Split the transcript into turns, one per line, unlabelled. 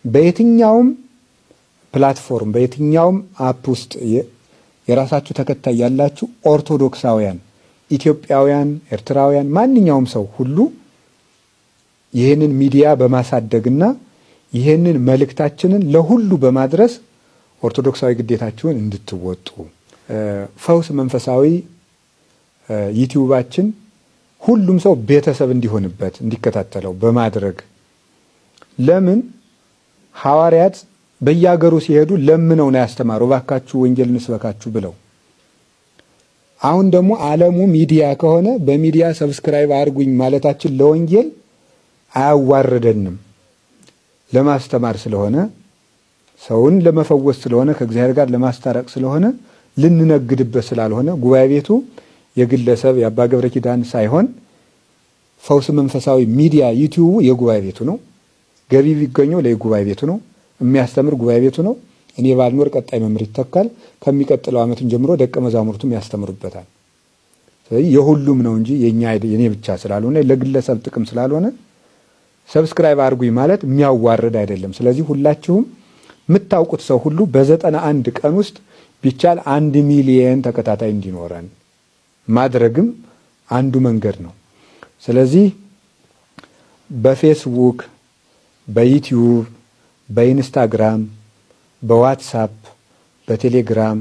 በየትኛውም platform፣ በየትኛውም app ውስጥ የራሳችሁ ተከታይ ያላችሁ ኦርቶዶክሳውያን፣ ኢትዮጵያውያን፣ ኤርትራውያን፣ ማንኛውም ሰው ሁሉ ይህንን ሚዲያ በማሳደግና ይህንን መልእክታችንን ለሁሉ በማድረስ ኦርቶዶክሳዊ ግዴታችሁን እንድትወጡ፣ ፈውስ መንፈሳዊ ዩቲዩባችን ሁሉም ሰው ቤተሰብ እንዲሆንበት፣ እንዲከታተለው በማድረግ። ለምን? ሐዋርያት በየሀገሩ ሲሄዱ ለምነው ነው ያስተማሩ፣ እባካችሁ ወንጌል እንስበካችሁ ብለው። አሁን ደግሞ ዓለሙ ሚዲያ ከሆነ በሚዲያ subscribe አድርጉኝ ማለታችን ለወንጌል አያዋርደንም። ለማስተማር ስለሆነ፣ ሰውን ለመፈወስ ስለሆነ፣ ከእግዚአብሔር ጋር ለማስታረቅ ስለሆነ፣ ልንነግድበት ስላልሆነ፣ ጉባኤ ቤቱ የግለሰብ የአባ ገብረ ኪዳን ሳይሆን ፈውስ መንፈሳዊ ሚዲያ ዩቲዩቡ የጉባኤ ቤቱ ነው። ገቢ ቢገኘው ለጉባኤ ቤቱ ነው። የሚያስተምር ጉባኤ ቤቱ ነው። እኔ ባልኖር ቀጣይ መምህር ይተካል። ከሚቀጥለው ዓመቱን ጀምሮ ደቀ መዛሙርቱም ያስተምሩበታል። ስለዚህ የሁሉም ነው እንጂ የኛ የኔ ብቻ ስላልሆነ፣ ለግለሰብ ጥቅም ስላልሆነ subscribe አድርጉኝ ማለት የሚያዋርድ አይደለም። ስለዚህ ሁላችሁም የምታውቁት ሰው ሁሉ በ91 ቀን ውስጥ ቢቻል 1 ሚሊየን ተከታታይ እንዲኖረን ማድረግም አንዱ መንገድ ነው። ስለዚህ በፌስቡክ፣ በዩቲዩብ፣ በኢንስታግራም፣ በዋትሳፕ፣ በቴሌግራም፣